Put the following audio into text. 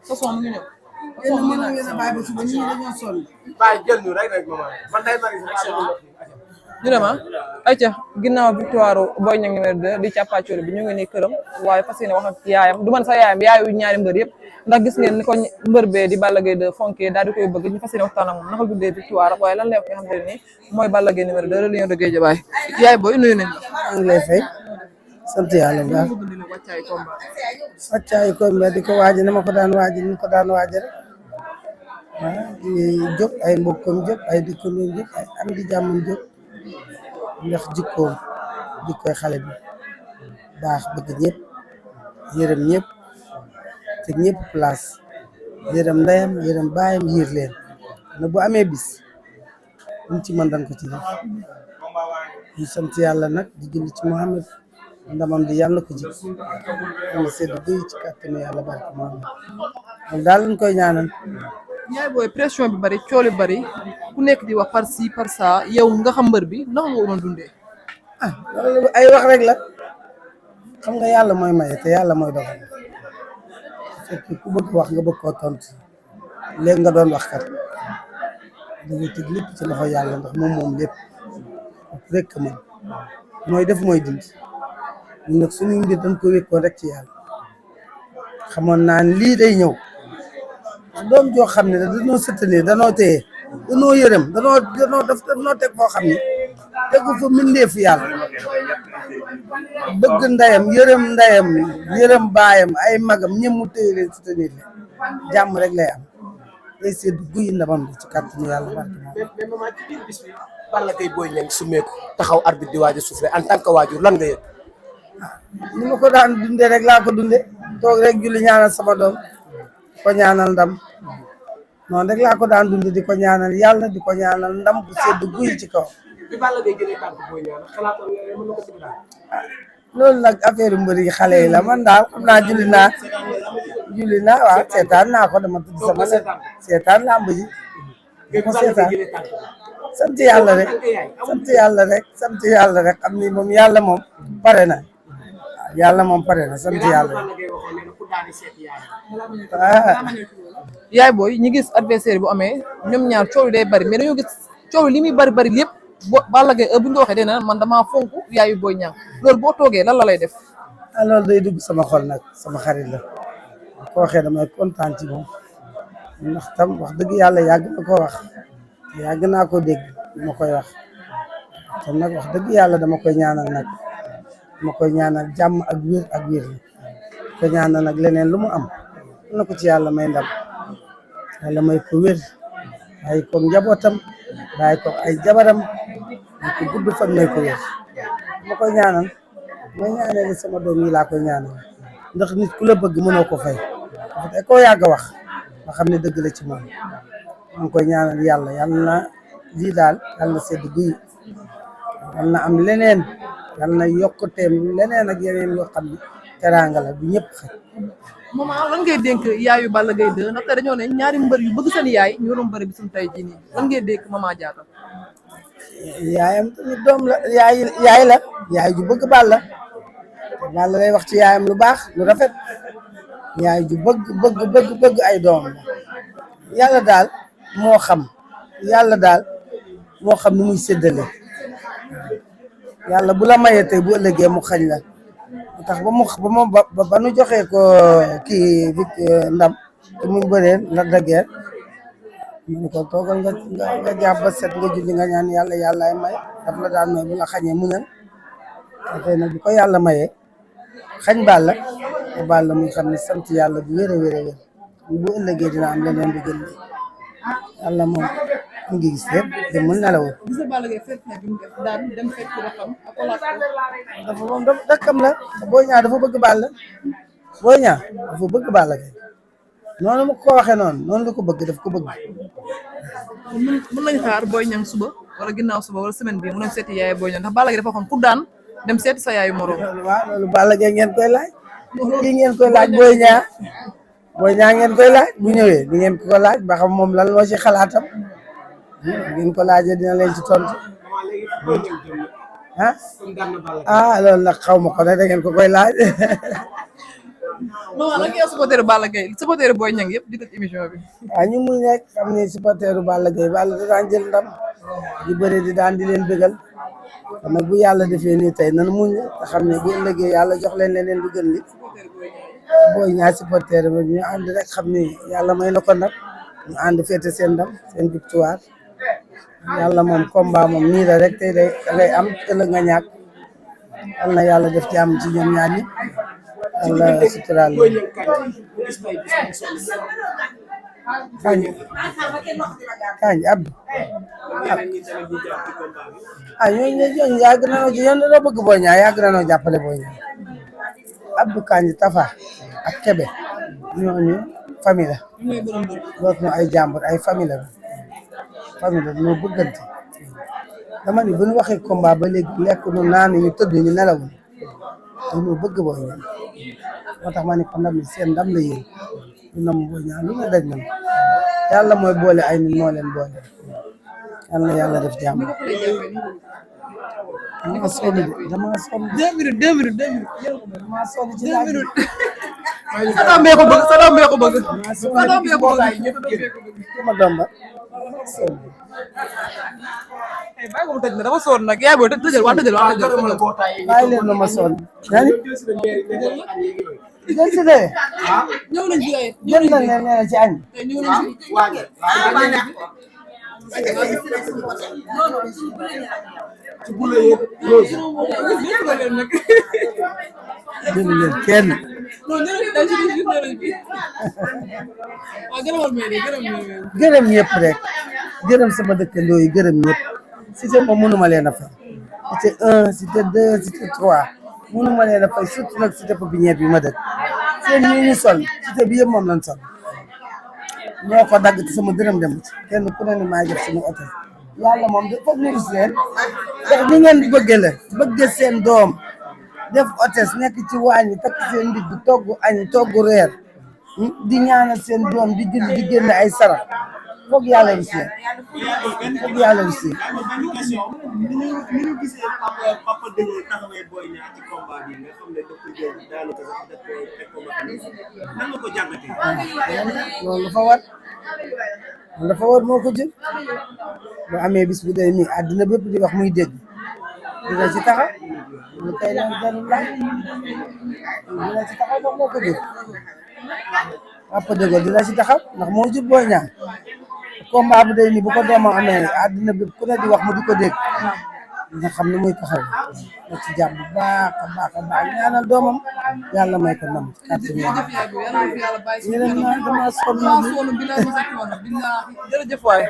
façon mu ngi ñëw. yéen a mën a ngeen a bàyyi ba suba ñii dañoo sonn. bàyyi jël ñu rek maman man day bari ñu dem ayca ginnaaw victoire Boy Niang numéro 2 di càppaacoli bi ñu ngi nii këram waaye fas yéene wax ak yaayam du man sax yaayam yaayu ñaari mbër yëpp ndax gis ngeen ni ko mbër bee di Balla Gaye 2 fonkee daal di koy bëgg ñu fas yéene waxtaan ak moom naka guddee victoire waaye lan lay wax nga xam ne nii mooy Balla Gaye numéro 2 Lion de Guédiawaye yaay booy nuyu nañ la. maa ngi lay fay sant yàlla bu baax. wàccaayu combat di ko waaj na ma ko daan waaj ni ko daan waaj rek di jóg ay mbokkam jóg ay dëkkandoom jóg ay am di jàmmam jóg ndax jikkoy xale bi baax bëgg ñëpp yërëm ñëpp te ñëpp place yërëm ndeyam yërëm baayam yiir leen na bu amee bis luñ ci mën dañ ko ci def ñu sant yàlla nag di julli ci Muhammad ndamam di yàlla ko jik ama sedd guy ci kàttanu yàlla barke Muhammad moom daal lañ koy ñaanal. yaay booy pression bi bari cooli bari ku nekk di wax par ci par ça yow nga xam mbër bi naka nga doon dundee. loolu ay wax rek la xam nga yàlla mooy maye te yàlla mooy dogal fekk ku bëgg wax nga bëgg koo tontu léegi nga doon wax kat da ngay tëj lépp ci loxo yàlla ndax moom lépp rek man mooy def mooy dindi ñun nag suñu mbir dañ ko wékkoon rek ci yàlla xamoon naa ne lii day ñëw doom joo xam ne dañoo soutenir danoo téye danoo yërëm danoo teg foo xam ne tegu fa mbindeefu yàlla bëgg ndeyam yërëm baayam ay magam ñëpp mu téye leen soutenir leen jàmm rek lay am day seddu guy ndamam bi ci kàttanu yàlla barke mais maman ci biir bis bi Balla Gaye Boy Niang sumeeku taxaw arbitre di waaj a soufflé en tant que waajur lan nga yëg. ni ma ko daan dundee rek laa ko dundee toog rek julli ñaanal sama doom ko ñaanal ndam noonu rek laa ko daan dundee di ko ñaanal yàlla di ko ñaanal ndam bu seddu guy ci kaw. bi Balla Gaye jëlee tànk Boy Niang xalaatoon nga mën na ko si daal. loolu nag affaire mbër yi xale yi la man daal xam naa julli naa waaw seetaan naa ko dama tudd sama seetaan lamb ji ko seetaan sant yàlla rek sant yàlla rek xam ni moom yàlla moom pare na yàlla moom pare na sant yàlla yaay booy ñi gis adversaire bu amee ñoom ñaar coow day bari mais dañoo gis coow li muy bari lépp Balla Gaye bu ñu ko waxee dina man damaa fonk yaayu Boy Niang loolu boo toogee lan la lay def. loolu day dugg sama xol nag sama xarit la ko waxee damay kontaan ci moom ndax tam wax dëgg yàlla yàgg na ko wax yàgg naa ko dégg ma koy wax te nag wax dëgg yàlla dama koy ñaanal nag dama koy ñaanal jàmm ak wér la ko ñaanal nag leneen lu mu am na ko ci yàlla may ndam yàlla may ko wér bàyyi ko njabootam bàyyi ko ay jabaram may ko gudd fan may ko wér dama koy ñaanal may ñaanal sama doom yi laa koy ñaanal ndax nit ku la bëgg mënoo ko fay dafa koo yàgg a wax nga xam ne dëgg la ci moom maa ngi koy ñaanal yàlla na lii daal yàlla na sedd guy yàlla na am leneen yàlla na yokkuteem leneen ak yeneen yoo xam ne teraanga la bu ñëpp xaj. maman lan ngay dénk yaayu Balla Gaye 2 ndaxte dañoo ne ñaari mbër yu bëgg seen yaay ñu doon bëri bi suñu tey jii nii lan ngay dénk maman Diatta. yaayam tamit doom la yaay la yaay ju bëgg Balla lay wax ci yaayam lu baax lu rafet yaay ju bëgg ay doom la yàlla daal moo xam ni muy séddale yàlla bu la mayee tey bu ëllëgee mu xañ la tax ba nu joxee ko kii ndam te muy bëree la dageer mu ko toogal nga jàpp ba set nga julli nga ñaan yàlla ay may daf la daan may bu la xañee muñal tey nag bu ko yàlla mayee xañ Balla muy xam ne sant yàlla bu wér a wér bu ëllëgee dina am leneen lu gën yàlla moom mu ngi gis lépp de mën na la woo. gis nga Balla Gaye fekk na bi mu def daan dem fekk ko xam ak olaat ko. dafa moom dakkam la Boy Niang dafa bëgg Balla Boy Niang dafa bëgg Balla Gaye noonu mu ko waxee noonu la ko bëgg daf ko bëgg. mën nañu xaar Boy Niang suba wala ginnaaw suba wala semaine bii mu dem seeti yaayu Boy Niang ndax Balla Gaye dafa waxoon ku daan dem seeti sa yaayu morom. waaw loolu Balla Gaye ngeen koy laaj. kii ngeen koy laaj Boy Niang ngeen koy laaj bu ñëwee di ngeen ko laaj ba xam moom lan moo ci xalaatam ngeen ko laajee dina leen ci tontu loolu nag xaw ma ko ne da ngeen ko koy laaj maman lan ngay supporter Balla Gaye supporter Boy Niang yëpp di tëj émission bi. waaw ñu muñ rek xam ne supporteru Balla Gaye Balla da daan jël ndam di bëri di daan di leen bëggal kon nag bu yàlla defee nii tey nan muñ te xam ne bu ëllëgee yàlla jox leen leneen lu gën li Boy Niang supporter ba ñu ànd rek xam ne yàlla may na ko ndam ñu ànd féete seen ndam seen victoire yàlla moom combat moom nii la rek tey day ngay am ëllëg nga ñàkk yal na yàlla def ci am ci ñoom ñaar ñi yàlla suturaal kañ Abdou ñooñu yàgg nañoo ji yéen dañoo bëgg Boy Niang yàgg nañoo jàppale Boy Niang Abdou Kañ Tafa ak Kebe ñooñu famille la loolu ñu ay jàmbur ay famille la famille la ñoo bëggante dama ni bu ñu waxee combat ba léegi lekk nu naan ñu tëdd ñu nelawul dañoo bëgg Boy Niang moo tax ma ne ko ndam seen ndam la yéen ñu nam Boy Niang lu nga daj na yàlla mooy boole ay nit moo leen boole yàlla yàlla def jàmm dama sonn dama sonn 2 minutes 2 minutes 2 minutes. dama sonn ci 2 laaj minutes. sa doom bee ko bëgg sa doom bee ko bëgg. sa doom bee ko bëgg. sama doom ba sonn bàyyi ko mu tëj na dafa sonn nag yaay booy tëjal waa tëjal waa tëjal. bàyyi leen ma sonn nani jël si de ñëw nañ fi ay jël na ne nee na ci añ ñëw nañ fi. jël leen kenn non ñëw nañ daal ci biir ñëw nañ fi. waaw gërëmal mel ni gërëm mel ni. gërëm ñëpp rek gërëm sama dëkkandoo yi gërëm ñëpp cité moom mënuma leen a fay cité 1 cité 2 cité 3 mënuma leen a fay surtout nag cité pépinière bi ma dëkk seen ñi ñu sol cité bi yëpp moom lañ sol ñoo ko dagg te sama dërëm dem ci kenn ku ne ni maa jëf suñu oto yàlla moom da foog ñu gis leen ndax ni ngeen bëgge la bëgge seen doom def hôtesse nekk ci waañ yi takk seen ndigg togg añ togg reer di ñaanal seen doom di julli di génne ay sarax foog yàlla gis leen foog yàlla gis leen ni ñu gisee papa Dégol taxawee Boy Niang ci combat bi nga xam ne daf ko jël daanaka sax daf ko teg ko ba nan nga ko jàngatee. loolu dafa war loolu dafa war moo ko jël bu amee bis bu dee nii àddina bépp di wax muy dégg dina ci taxaw lu kay leen jarul la dina ci taxaw ndax moo ko jël papa Dégol dina ci taxaw ndax moo jur Boy Niang combat bu dee nii bu ko doomam amee àddina bépp ku ne di wax mu di ko dégg nga xam ne muy taxaw na ci jàpp bu baax a baax a baax ñaanal doomam yàlla may ko ndam kàttan jërëjëf yaay booy yàlla na fi yàlla bàyyi si yeneen ma dama sonn jërëjëf waay.